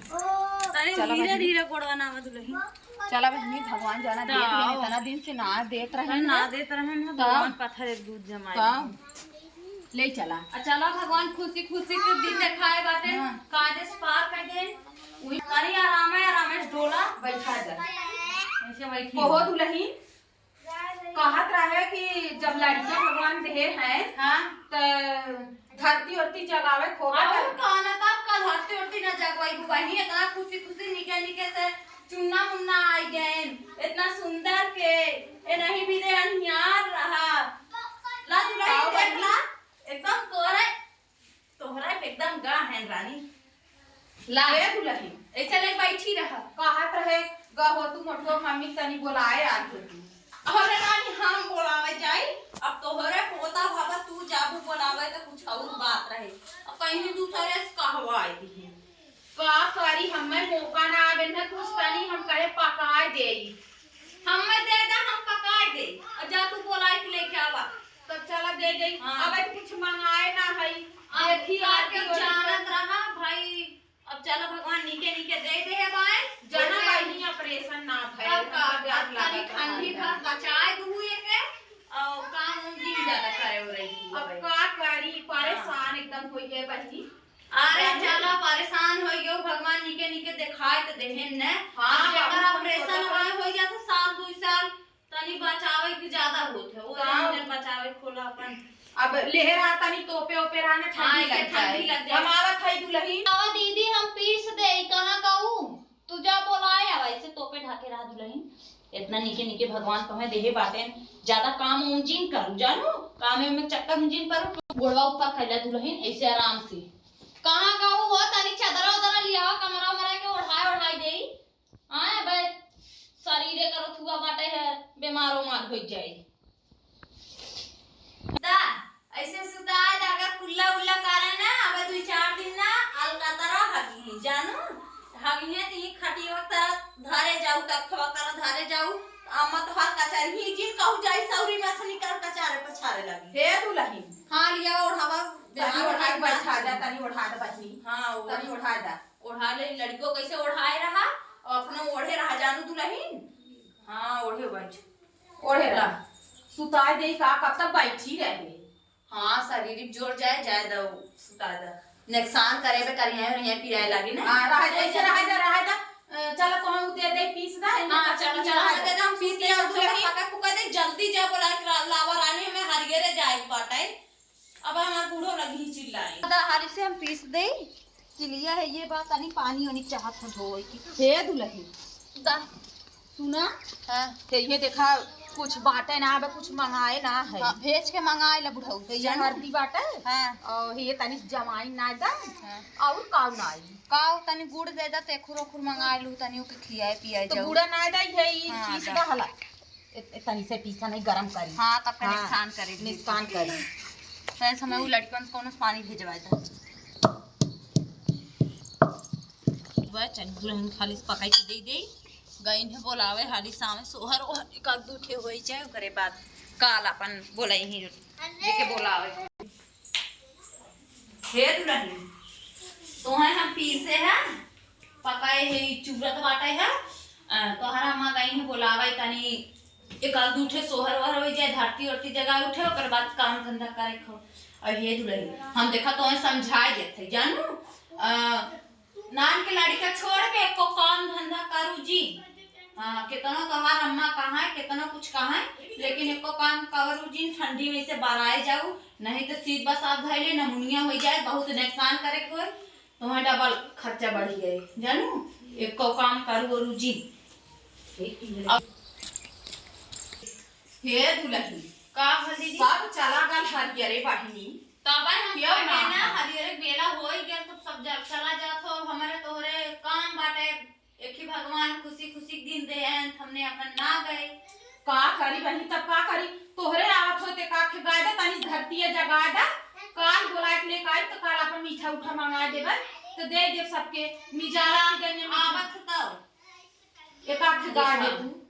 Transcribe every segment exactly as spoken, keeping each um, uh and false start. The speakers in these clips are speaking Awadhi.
तनी चला धीरे बहिनी। धीरे गोड़वा नावा दुलही। चला बहिनी, भगवान जाना तो देत रहे, आओ। इतना दिन से ना देत रहे हम ना ना। देत रहे हम, तो भगवान पत्थर एक दूध जमाए। तो ले चला। आ चला भगवान खुशी खुशी के दिन देखाए बाटे। हाँ। काजे से पार कर दे। उही तनी आराम है, आराम से डोला। बैठा जा। ऐसे बैठी कहो है। दुलही, कहत रहे कि जब लड़कियां भगवान देहे हैं, हाँ। त धरती उरती जगावे खोबा और कर। कहना तब का धरती उरती न जगवाई बहिनी, इतना खुशी खुशी निके निके से चुन्ना मुन्ना आई गए, इतना सुंदर के, ए नहीं भी दे अनियार रहा। ला दुलही का देख बहिनी? ला, एकदम तोरे तोहरा के एकदम गा है रानी। ला। ए दुलही, ऐसे ले बैठी रह। कहत रहे, "गा हो तू मोटको मम्मी तनी बोलाए आ तू।" अरे रानी, हम बोलावे जाई? अब तोहरे पोता भावा तू जाबू बोलावे तो कुछ और बात रहे। अब कहीं दूसरे से कहवाए दिही। का करी, हमें मौका ना आवे न कुछ तनी हम कहे पकाए देई। हमें दे दे, हम पकाए दे। और जा तू बोलाए के लेके आवा। तब चला दे दे। हाँ। अब तो कुछ मंगाए ना हई। अब देखी का आरती के और जानत रहा भाई, अब चला भगवान नीके नीके दे दे है बाए। जाना ओके। भाई, नहीं ऑपरेशन ना भय, तब का, हमका डर अब तनी लागत ठंडी बा। भर बचाए दुहू एके, और काम उम भी ज्यादा करे हो रही है अब भाई। का करी, परेशान हाँ। एकदम होई गए बहिनी। अरे जाने चला, परेशान हो गयो, भगवान निके निके देखाए त देहेन न। हाँ, अब जेकर बाबू, हम ऑपरेशन सोचा होए, हो गया तो साल, दुई साल, तनी बचावे के ज्यादा होत है, वो का? तनी देर बचावे खोला अपन। अब लेहरा तनी तोपे ओपे रहा ना, हाँ, ठंडी ऐसे लग जाए। ठंडी लग जाए। हम आवत है दुलही। आवा दीदी, हम पीस दे, कहाँ कहू? तू जा बोलाए आवा, ऐसे तोपे ढाके रहा दुलही। इतना निके निके भगवान तुम्हें देहे बाटे, ज्यादा काम उम जिन करू, जानू? काम में चक्कर में जिन परू। गोड़वा ऊपर कैला दुलही, ऐसे आराम से। कहाँ कहू हो, तनी चदरा उदरा लियावा, कमरा उमरा के ओढ़ाए ओढ़ाए देई। हाँ, अबे शरीरे करो थुआ बाटे है, बीमार उमार हो जाई। दा, ऐसे सुता है, अगर कुल्ला उल्ला करे ना, अबे दुई चार दिन ना, अलकतरा हगी है, जानू? हगी है, ती खटिया तरह धरे जाऊ, तख्तवा तरह धरे जाऊ, अम्मा तोहार कचरही जिन कहू जाई, सौरी में से निकल कचारे पछारे लगी। हे दुलही। हाँ, लिया ओढ़ावा, तनी ओढ़ा के बैठा जा, तनी ओढ़ा दे बहिनी। हाँ, तनी ओढ़ा दे। ओढ़ा ले, लड़को कैसे ओढ़ाए रहा, और अपनो ओढ़े रहा, जानू दुलहिन। हाँ, ओढ़े बैठ। ओढ़े रहा। सुताए दे का, कब तक बैठी रहे? हाँ, शरीर जोर जाए, जाए दो, सुताए दो। नुकसान करे बे करिया, उरिया पिराए लागी ना। हाँ, रह जा, ऐसे रह जा, रह जा। अ, चलो, तुम्हें उ दे दे, पीस दे, हाँ, चलो, चलो, रह जा। दे दे, हम पीस दे, हम पीस दे। पका पुका दे, जल्दी जा, बोला के ला-, लावा रानी, हमें हरियरे जाए के बाटे। अब हमार बूढ़ो लगी चिल्लाए। दा हाली से हम पीस दे, चिलिया है ये बात, तनी पानी ओनी चाहत हो धोए की। हे दुलही, दा, सुना? हाँ। हे ये देखा, कुछ बाटे ना, अब कुछ मंगाए ना है। हाँ, भेज के मंगाए ला बुढ़ऊ, तो ये जाना? हरदी बाटे, हाँ। और ये तनी जमाइन ना दा, हाँ। और काऊ ना आई। काऊ तनी गुड़ दे दा, तेखुर ओखुर मंगाए लू, तनी ओके खियाए पियाए तो जाऊ। गुड़ा ना दा, ये ई हाँ, पीस दा। दा हला। ए-, ए-, तनी से पीसा नहीं, गरम करी। हाँ, तब का हाँ, नुकसान करे भी। नुकसान करी। तो ऐसे समय वो लड़कन से कौनो से पानी भेजवाए था। वह चल दुलहिन खाली से पकाई के दे दे। गइन है बोलावे, हाली सामे सोहर ओहर एक आध दू ठे होई जाए, ओकरे बाद काल अपन बोलाई ही जेके बोलावे। हे दुलहिन, तोहे हम पीसे है, पकाए है, ई चूरत बाटे है। अ, तोहरा अम्मा गई है बोलावे, तनी एक आध दू ठे सोहर ओहर हो जाए, धरती उरती जगह उठे, ओकर बाद काम धंधा करे खो। और हे दुलहिन, हम देखा तोहे समझाए देत है, जानू? अ, नान के लड़िका छोड़ के एको काम धंधा करू जी। हाँ, केतनो तोहार अम्मा कहाँ है, केतनो कुछ कहाँ है, लेकिन एको काम करू जी, ठंडी में से बराए जाऊ, नहीं तो सीत बसात धइले नमुनिया हो जाए, बहुत नुकसान करे के होए, तुम्हें डबल खर्चा बढ़ जाए, जानू? एको काम करू ओरू जी। अब हे दुलही, का भल दीदी? सब चला गल हरियरे बहिनी। तब हम क्यों कहे ना? ना, हरियरे बेला होई गल, तब सब जब चला जात हो, अब हमारे तोहरे काम बाटे, एक ही भगवान खुशी खुशी के दिन दे आयन, हमने अपन ना गए। का करी बहिनी, तब का करी? तोहरे आवत होते का खे गाय दा, तनी धरती है जगा दा, काल बोला के लेके आई, तो काल अपन मीठा उठा मंगा देबे, तो दे देब सबके, मिजाज की गंज में आवत तब। एक आध गाय दे तू।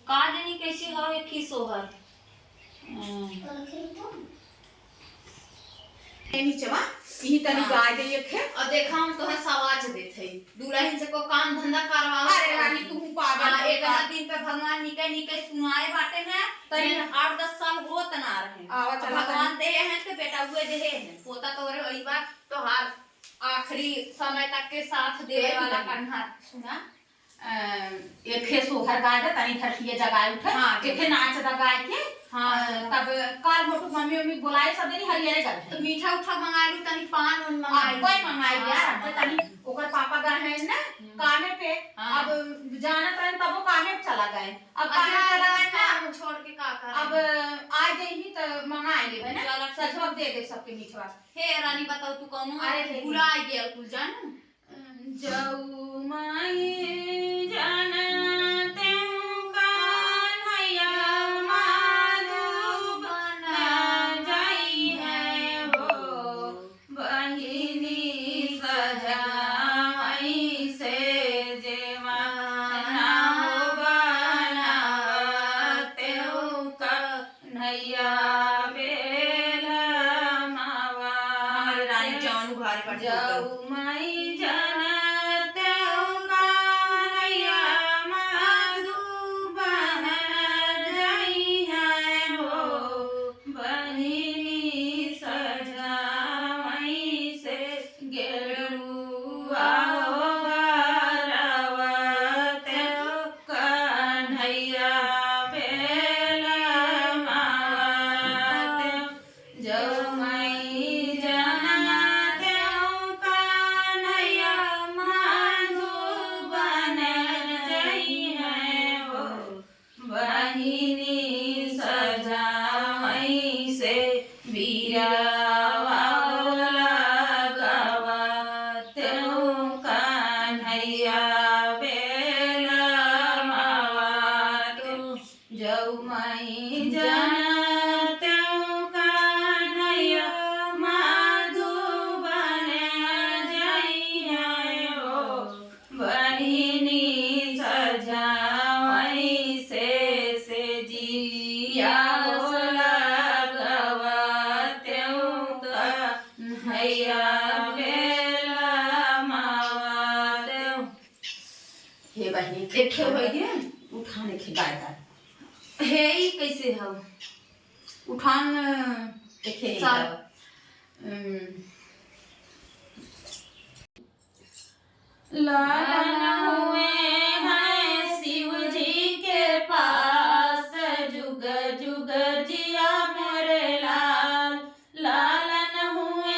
का जानी कैसी हो एक ही सोहर। हम्म। ए नीचवा, इही तनी हाँ। गाय दे एक है। और देखा हम तोहे सवाच देत है। को काम धंधा करवाओ। अरे रानी, तू पागल हाँ, हो एक का? आध दिन पे भगवान निके निके सुनाए बाटे हैं, तनी लेकिन आठ दस साल होत ना रहे। आवा अब चला भगवान तनी। देहे हैं तो बेटा हुए देहे हैं, पोता तो रे वही बात, तो हर आखिरी समय तक के साथ देवे सही वाला बात। कन्हा सुना। अ, एक खे सोहर गाय दे, तनी धरतिया जगाए उठे। हाँ, एक खे नाच दा गाय के। हाँ। अ, तब काल मोटू मम्मी उम्मी बोलाए सब देरी हरियरे गए हैं। तो मीठा उठा मंगा लू, तनी पान उन मंगा अब लू। कोई मंगाई यार, हाँ, अब हाँ। तनी ओकर पापा गए हैं ना हम्म। कामे पे। हाँ। अब जानत रहे तब वो कामे पे चला गए। अब कामे अच्छा, चला गए ना। काम छोड़ के का करब? अब आ जाइही तो मंगा लेबे ना। चला ठीक। सजवा दे दे सबके मीठवा। हे रानी बताओ तू कौनो अरे हे भुला गेल कुल जानू। जऊ माई जानते कान्हैया माधु बन जाई है हो, बहिनी सजावई से जेवना हो बनावते का नैया बेला मावा हमारे रानी जान उघारे बाटे जऊ माई जानते हो कान्हैया मधुबन जई है हो बहिनी सजावई से गेरुआ हो गरवा ते कान्हैया बेला मावा ते जऊ माई जानते हो कान्हैया मधुबन जई है हो बहिनी सजावई से बीरावा लगावा ते कान्हैया बेला मावा ते जऊ माई जानते कान्हैया मधुबन जई है हो बहिनी सजावई से से जिया हो लगवा ते कान्हैया बेला मावा ते हे बहिनी, देखे होई गे? उठान एक गाय दा। हे, ई कैसे हो? उठान एक हे सा- गाय। हम्म। लालन हुए हैं शिव जी के पास, जुग जुग जिया मोरे लाल। लालन हुए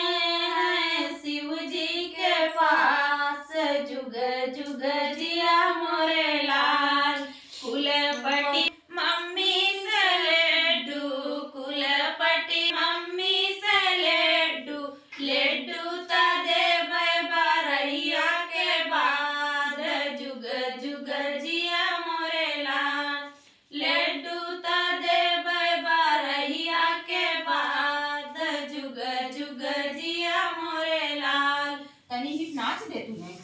हैं शिव जी के पास, जुग जुग जिया मोरे लाल। कुलपति मम्मी से लड्डू, कुलपति मम्मी से लड्डू, लड्डू त देबै बरहिया के बाद, जुग जुग जिया मोरे लाल। लड्डू त देबै बरहिया के बाद, जुग जुग जिया मोरे लाल। तनी ही नाच दे तूने।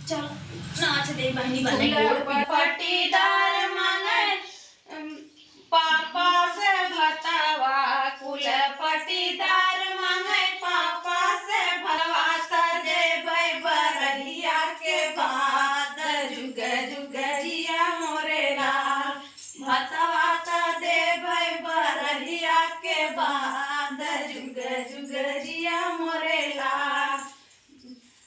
चल, नाच दे बहनी बने। कुल पटीदार मांगे, अम, पापा से भतवा, कुल पटीदार मांगे पापा से भतवा, त देबै बरहिया के बाद, जुग जुग जिया मोरे लाल। भतवा त देबै बरहिया के बाद, जुग जुग जिया मोरे लाल।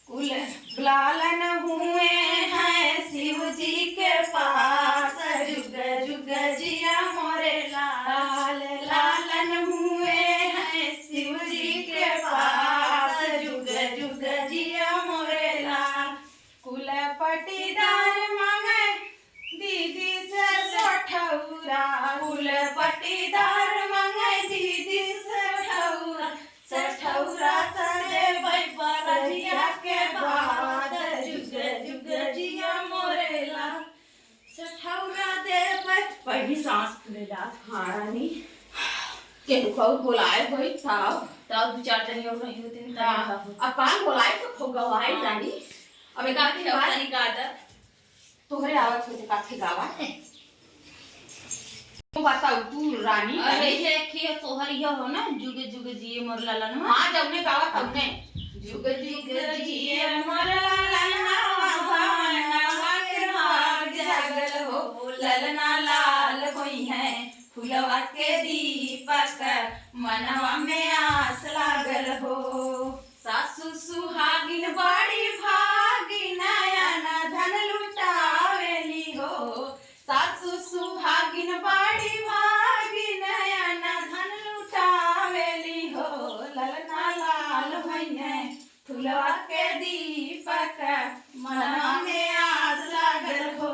कुल लालन हुए हैं शिव जी के पास, जुग जुग जिया मोरे लाल। लालन हुए हैं शिव जी के पास, जुग जुग जिया मोरे लाल। कुल पटीदार मांगे दीदी से सठौरा, कुल पटीदार मांगे दीदी से सठौरा, सठौरा त देबै बरहिया के बाद, जुग जुग जिया मोरे लाल। सठौरा देबै। पहली सांस फूले लाग। हाँ रानी। केहू कहू बोलाए होई तब। तब दू चार जनी और रही होती न तब हाँ। का होत। अब कान बोलाए तो खूब गवाए हाँ। रानी। अब एक आध दिन बाद तोहरे आवत होते काफी गावा। तू बताऊ, तू रानी अरे, रानी। ये एक ही तोहर ये हो ना, जुगे जुगे जिए मोर ललनवा। हाँ, जौने गावा तौने। जुगे जुगे जिए मोर ललनवा। दिलवा के दीपक मनवा में आस लागल हो। सासु सुहागिन बड़ी भागिन, अन धन लुटावेली हो। सासु सुहागिन बड़ी भागिन, अन धन लुटावेली हो। ललना लाल होइहैं फुलवा के दीपक, मनवा में आस लागल हो।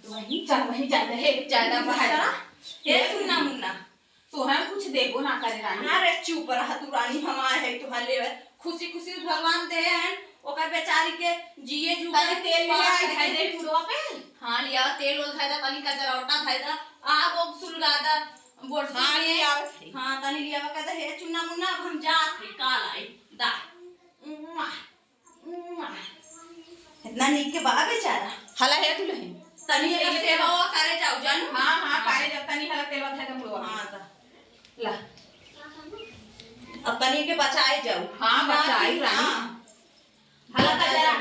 तो वही चल, वही चल, हे ज्यादा बाहर। हे चुन्ना मुन्ना, तोहर कुछ देबो ना करे रानी। अरे चुप रह तू रानी, हम आए हैं तोहर लेवे। खुशी खुशी भगवान दे हैं, ओकर बेचारी के जिए जू तनी का तेल ले पार आई, करे। धई दे मुड़वा पे। हाँ, लिया तेल ओल धई दा, तनी का जरौटा धई दा, आग ओग सुलगा दा, बोर्ड हाँ, से। लिया। हाँ, तनी लिया का दे, हे चुन्ना मुन्ना, अब हम जात है, काल आई दा। मुआ। इतना नीक के बा बेचारा। हला हे दुलहिन। तनी एकर सेवा ओवा करे जाऊ, जानू? हाँ, हाँ, करे जाऊ, तनी हला तेलवा धई दे मुड़वा। हाँ, त। ला। अब तनी के बचाए जाऊ। हाँ, ना, बचाए ना। रानी। हला का जा।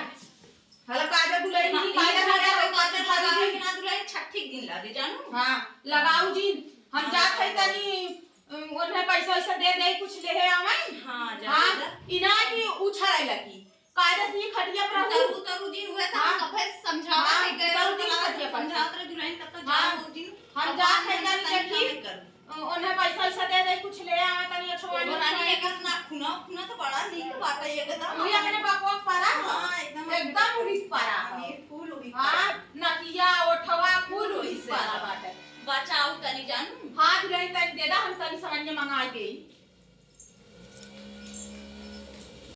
हला का जा दुलहिन, हाँ, का जा, इनका का जा, तो का जा, का जा, दुलहिन? ना दुलहिन, छठी के दिन लागे, जानू? हाँ, लगाऊ जी, हम हाँ, जात है लगाऊ। तनी, उम, उन्हें पैसा वैसा दे दे, कुछ ले है आवे। हाँ, जा, हाँ, जा। इना की उछल आई लगी। कायदे से ये खटिया पर रहू। उतरू, उतरू जिन, उहे त हम हाँ। कभे समझावत हाँ, है, गए उतरू जिन वाला खटिया पर। समझावत रहे दुलहिन, तब तो हाँ। जाओ जिन। हम अब जात है, तनी तनी देखी। कम करू। अ, उन्हें पैसा वैसा दे दे, कुछ ले आवे, तनी अठवानी उठवानी। एकर ना खुना, खुना तो बड़ा नीक बात है, एकदम। उही अपने बकवा पारा। हाँ, एकदम। एकदम उही पारा। हाँ, फूल उही हाँ, पारा। नकिया, ओठवा, फूल फूल उही उही से पारा पारा। बाटे। बचाऊ तनी जानू। हाँ, दुलहिन तनी दे दा, हम तनी समझ में मंगा देई।